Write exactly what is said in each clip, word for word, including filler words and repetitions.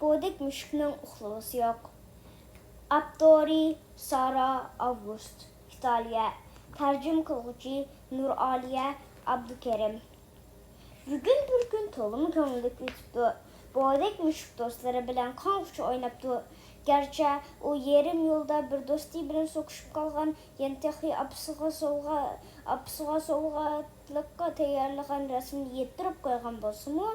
بودەك مۈشۈكنىڭ ئۇخلىغۇسى يوق. ئاپتورى: سارا ئاۋگۇست، ئىتالىيە. تەرجىمە قىلغۇچى: نۇرئالىيە ئابدۇكېرىم. بۈگۈن بىر كۈن تولىمۇ كۆڭۈللۈك ئۆتۈپتۇ. بودەك مۈشۈك دوستلىرى بىلەن قانغۇچە ئويناپتۇ. گەرچە ئۇ يېرىم يولدا بىر دوستى بىلەن سوقۇشۇپ قالغان، يەنە تېخى ئاپىسىغا سوۋغا، ئاپىسىغا سوۋغاتلىققا تەييارلىغان رەسىمنى يەتتۈرۈپ قويغان بولسىمۇ،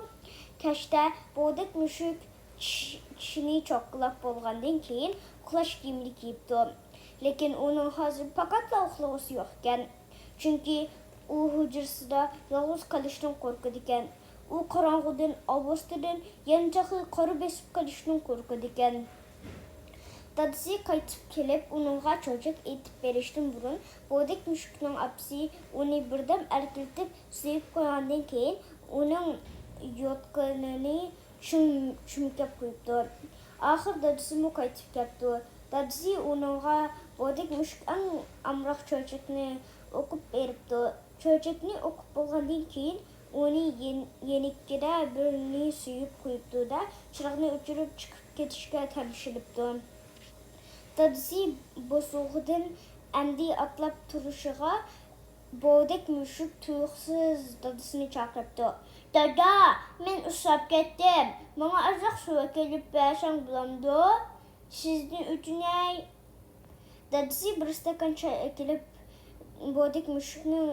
كەچتە بودەك مۈشۈك چىش-، چىشىنى چوققىلاپ بولغاندىن كېيىن، ئۇخلاش كىيىمىنى كىيىپتۇ. لېكىن ئۇنىڭ ھازىر پەقەتلا ئۇخلىغۇسى يوق ئىكەن. چۈنكى ئۇ ھۇجرىسىدا يالغۇز قېلىشتىن قورقىدىكەن. ئۇ قاراڭغۇدىن، ئاۋۇستىدىن يەنە تېخى قارا بېسىپ قېلىشتىن قورقىدىكەن. دادىسى قايتىپ كېلىپ، ئۇنىڭغا چۆچەك ئېتىپ بېرىشتىن بۇرۇن، بودەك مۈشۈكنىڭ ئاپىسى ئۇنى بىردەم ئەركىلىتىپ سۆيۈپ قويغاندىن كېيىن، ئۇنىڭ يوتقىنىنى چىڭ چۈمكەپ قويۇپتۇ. ئاخىر دادىسىمۇ قايتىپ كەپتۇ. دادىسى ئۇنىڭغا بودەك مۈشۈك ئەڭ ئامراق چۆچەكنى ئوقۇپ بېرىپتۇ. چۆچەكنى ئوقۇپ بولغاندىن كېيىن، ئۇنى يېن-، يېنىككىدە بىرنى سۆيۈپ قويۇپتۇ-دە، چىراغنى ئۆچۈرۈپ چىقىپ كېتىشكە تەمشىلىپتۇ. دادىسى بوسۇغىدىن ئەمدى ئاتلاپ تۇرۇشىغا، بودەك مۈشۈك تۇيۇقسىز دادىسىنى چاقىرىپتۇ. دادا، مەن ئۇسساپ كەتتىم. ماڭا ئازراق سۇ ئەكېلىپ بەرسەڭ بولامدۇ؟ سىزدىن ئۆتۈنەي. دادىسى بىر ئىستاكان چاي ئەكېلىپ، بودەك مۈشۈكنىڭ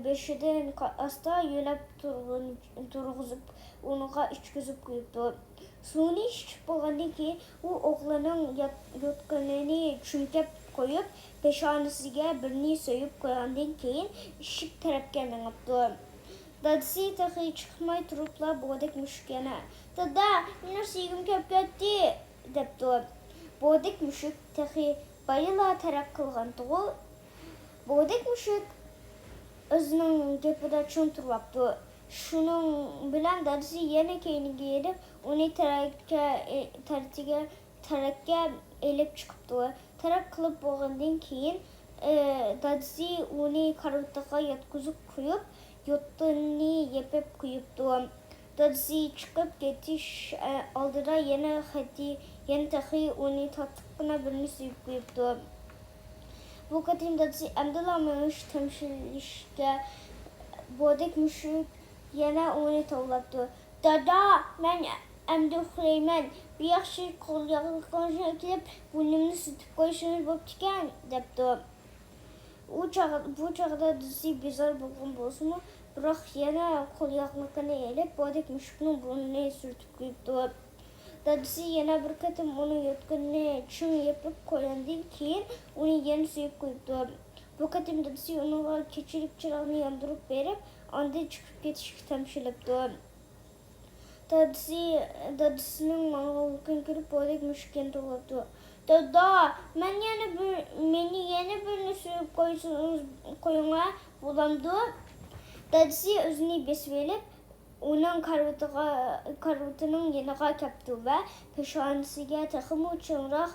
بېشىدىن ئاستا يۆلەپ تۇرغۇزۇپ، ئۇنىڭغا ئىچكۈزۈپ قويۇپتۇ. سۇنى ئىچىپ بولغاندىن كېيىن، ئۇ ئوغلىنىڭ يات-، يوتقىنىنى چۈمكەپ قويۇپ، پېشانىسىگە بىرنى سۆيۈپ قويغاندىن كېيىن، ئىشىك تەرەپكە مېڭىپتۇ. دادىسى تېخى چىقماي تۇرۇپلا، بودەك مۈشۈك يەنە، دادا، مېنىڭ سۆيگۈم كەپ كەتتى، دەپتۇ. بودەك مۈشۈك تېخى بايىلا تەرەت قىلغانتىغۇ. بودەك مۈشۈك ئۆزىنىڭ گېپىدە چىڭ تۇرۇۋاپتۇ. شۇنىڭ بىلەن دادىسى يەنە كەينىگە يېنىپ، ئۇنى تەرەتكە، تەرىتىگە، تەرەتكە ئېلىپ چىقىپتۇ. تەرەت قىلىپ بولغاندىن كېيىن، ئى، دادىسى ئۇنى كارىۋىتىغا ياتقۇزۇپ قويۇپ، يوتقىنىنى يېپىپ قويۇپتۇ. دادىسى چىقىپ كېتىش، ئە، ئالدىدا يەنە خېتى-، يەنە تېخى ئۇنى تاتلىققىنا بىرنى سۆيۈپ قويۇپتۇ. بۇ قېتىم دادىسى ئەمدىلا مېڭىش تەمشىلىشكە، بودەك مۈشۈك يەنە ئۇنى توۋلاپتۇ. دادا، مەن ئەمدى ئۇخلايمەن. بىر ياخشى قول ياغلىقىڭىزنى ئەكېلىپ، بۇرنۇمنى سۈرتۈپ قويسىڭىز بوپتىكەن، دەپتۇ. ئۇ چاغ-، بۇ چاغدا دادىسى بىزار بولغان بولسىمۇ، بىراق يەنە قول ياغلىقىنى ئېلىپ، بودەك مۈشۈكنىڭ بۇرنىنى سۈرتۈپ قويۇپتۇ. دادىسى يەنە بىر قېتىم ئۇنىڭ يوتقىنىنى چىڭ يېپىپ قويغاندىن كېيىن، ئۇنى يەنە سۆيۈپ قويۇپتۇ. بۇ قېتىم دادىسى ئۇنىڭغا كېچىلىك چىراغنى ياندۇرۇپ بېرىپ، ئاندىن چىقىپ كېتىشكە تەمشىلىپتۇ. دادىسى، دادىسىنىڭ ماڭغانلىقىنى كۆرۈپ، بودەك مۈشۈك يەنە توۋلاپتۇ. دادا، مەن يەنە بىر، مېنى يەنە بىرنى سۆيۈپ قويسىڭىز، قويۇڭا، بولامدۇ؟ دادىسى ئۆزىنى بېسىۋېلىپ، ئۇنىڭ كارىۋىتىغا، كارىۋىتىنىڭ يېنىغا كەپتۇ ۋە پېشانىسىگە تېخىمۇ چىڭراق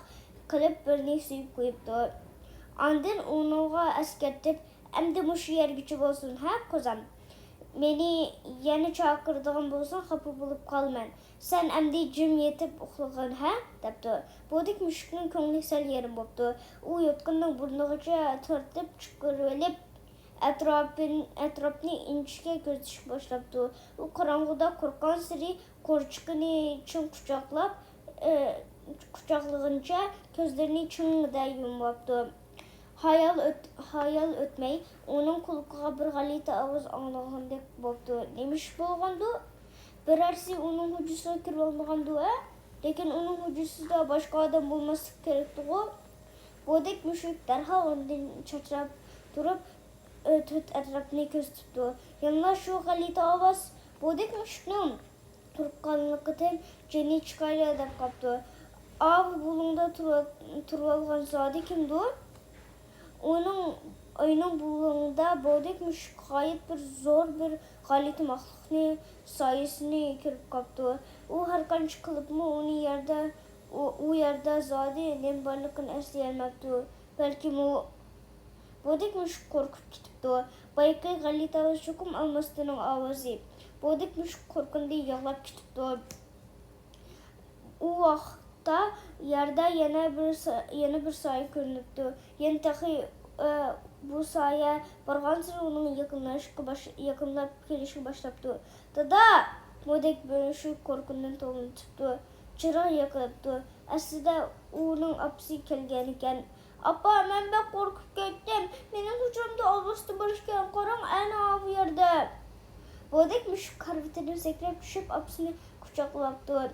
قىلىپ بىرنى سۆيۈپ قويۇپتۇ. ئاندىن ئۇنىڭغا ئەسكەرتىپ، ئەمدى مۇشۇ يەرگىچە بولسۇن، ھە، قوزام؟ مېنى يەنە چاقىرىدىغان بولساڭ، خاپا بولۇپ قالىمەن. سەن ئەمدى جىم يېتىپ ئۇخلىغىن، ھە؟ دەپتۇ. بودەك مۈشۈكنىڭ كۆڭلى سەل يېرىم بوپتۇ. ئۇ يوتقىنىنىڭ بۇرنىغىچە تارتىپ چىقىرىۋېلىپ، ئەتراپىن-، ئەتراپنى ئىنچىكە كۆزىتىشكە باشلاپتۇ. ئۇ قاراڭغۇدا قورققانسېرى قورچىقىنى چىڭ قۇچاقلاپ، ئى، قۇچاقلىغىنىچە كۆزلىرىنى چىڭڭىدە يۇمۇۋاپتۇ. ھايال ئۆت-، ھايال ئۆتمەي، ئۇنىڭ قۇلىقىغا بىر غەلىتە ئاۋاز ئاڭلانغاندەك بوپتۇ. نېمە ئىش بولغاندۇ؟ بىرەرسى ئۇنىڭ ھۇجرىسىغا كىرىۋالمىغاندۇ، ھە؟ لېكىن ئۇنىڭ ھۇجرىسىدا باشقا ئادەم بولماسلىقى كېرەكتىغۇ؟ بودەك مۈشۈك دەرھال ئورنىدىن چاچراپ تۇرۇپ، ئۆ، تۆت ئەتراپنى كۆزىتىپتۇ. يەنىلا شۇ غەلىتە ئاۋاز. بودەك مۈشۈكنىڭ قورققانلىقىدىن جېنى چىقايلا دەپ قاپتۇ. ئاۋۇ بۇلۇڭدا تۇرۇۋال-، تۇرۇۋالغان زادى كىمدۇ؟ ئۇنىڭ ئۆيىنىڭ بۇلۇڭىدا بودەك مۈشۈك غايەت بىر زور بىر غەلىتە مەخلۇقنى، سايىسىنى كۆرۈپ قاپتۇ. ئۇ ھەرقانچە قىلىپمۇ ئۇنى يەردە، ئۇ، ئۇ يەردە زادى نېمە بارلىقىنى ئەسلىيەلمەپتۇ. بەلكىم ئۇ بودەك مۈشۈك قورقۇپ كېتىپتۇ. بايىقى غەلىتە ئاۋاز چوقۇم ئالماستىنىڭ ئاۋازى. بودەك مۈشۈك قورققىنىدىن يىغلاپ كېتىپتۇ. بۇ ۋاقىتتا يەردە يەنە بىر سا-، يەنە بىر سايە كۆرۈنۈپتۇ. يەنە تېخى، ئە، بۇ سايە بارغانسېرى ئۇنىڭ يېقىنلىشىشقا باش-، يېقىنلاپ كېلىشكە باشلاپتۇ. دادا! بودەك بۆشۈك قورقۇمدىن توۋلىتىپتۇ. چىراغ يېقىلىپتۇ. ئەسلىدە ئۇنىڭ ئاپىسى كەلگەنىكەن. ئاپا، مەن بەك قورقۇپ كەتتىم. مېنىڭ ھۇجرامدا ئالۋاستى بار ئىكەن، قاراڭ، ئەنە ئاۋۇ يەردە. بودەك مۈشۈك كارىۋىتىدىن سەكرەپ چۈشۈپ، ئاپىسىنى قۇچاقلاپتۇ.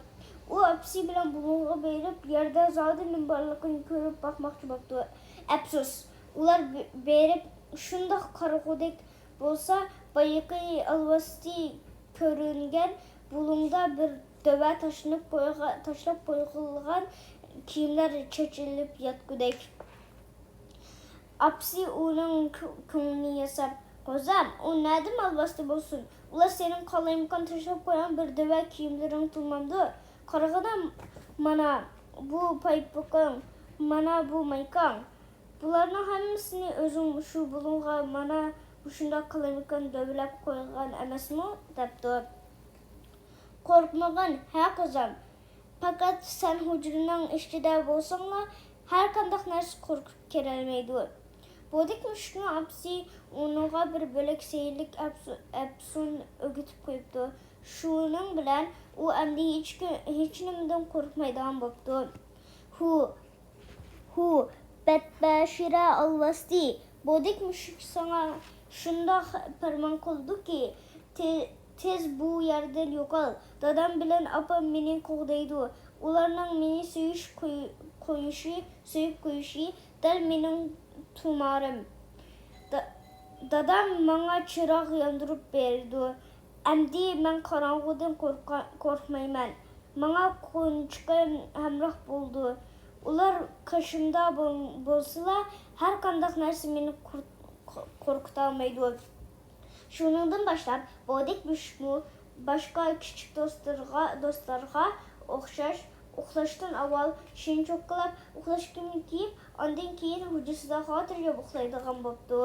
ئۇ ئاپىسى بىلەن بۇلۇڭغا بېرىپ، يەردە زادى نېمە بارلىقىنى كۆرۈپ باقماقچى بوپتۇ. ئەپسۇس، ئۇلار بې-، بېرىپ شۇنداق قارىغۇدەك بولسا، بايىقى ئالۋاستى كۆرۈنگەن بۇلۇڭدا بىر دۆۋە تاشلىنىپ قويغا-، تاشلاپ قويغۇلىغان كىيىملەر چېچىلىپ ياتقۇدەك. ئاپىسى ئۇنىڭ كۆ-، كۆڭلىنى ياساپ، «قوزام، ئۇ نەدىن ئالۋاستى بولسۇن؟ ئۇلار سېنىڭ قالايمىقان تاشلاپ قويغان بىر دۆۋە كىيىملىرىڭ تۇرمامدۇ؟ قارىغىنا، مانا بۇ پايپىقىڭ، مانا بۇ مايكاڭ. بۇلارنىڭ ھەممىسىنى ئۆزۈڭ شۇ بۇلۇڭغا مانا مۇشۇنداق قالايمىقان دۆۋىلەپ قويغان ئەمەسمۇ؟» دەپتۇ. «قورقمىغىن، ھە قوزام. پەقەت سەن ھۇجرىنىڭ ئىچىدە بولساڭلا، ھەر قانداق نەرسە قورقۇپ كىرەلمەيدۇ.» بودەك مۈشۈكنىڭ ئاپىسى ئۇنىڭغا بىر بۆلەك سېھىرلىك ئەپسۇ-، ئەپسۇن ئۆگىتىپ قويۇپتۇ. شۇنىڭ بىلەن ئۇ ئەمدى ھېچ كۈ-، ھېچنېمىدىن قورقمايدىغان بوپتۇ. ھۇ، ھۇ، بەتبەشىرە ئالۋاستى، بودەك مۈشۈك ساڭا شۇنداق پەرمان قىلدۇكى، تې-، تېز بۇ يەردىن يوقال. دادام بىلەن ئاپام مېنى قوغدايدۇ. ئۇلارنىڭ مېنى سۆيۈش قوي-، قويۇشى، سۆيۈپ قويۇشى دەل مېنىڭ تۇمارىم. دا-، دادام ماڭا چىراغ ياندۇرۇپ بېرىدۇ. ئەمدى مەن قاراڭغۇدىن قورقا-، قورقمايمەن. ماڭا قونچىقىم ھەمراھ بولىدۇ. ئۇلار قېشىمدا بول-، بولسىلا، ھەر قانداق نەرسە مېنى قور-، قورقۇتالمايدۇ. شۇنىڭدىن باشلاپ بودەك مۈشۈكمۇ باشقا كىچىك دوستلىرىغا، دوستلارغا ئوخشاش ئۇخلاشتىن ئاۋۋال شېنە چوققىلاپ، ئۇخلاش كىيىمىنى كىيىپ، ئاندىن كېيىن ھۇجرىسىدا خاتىرجەم ئۇخلايدىغان بوپتۇ.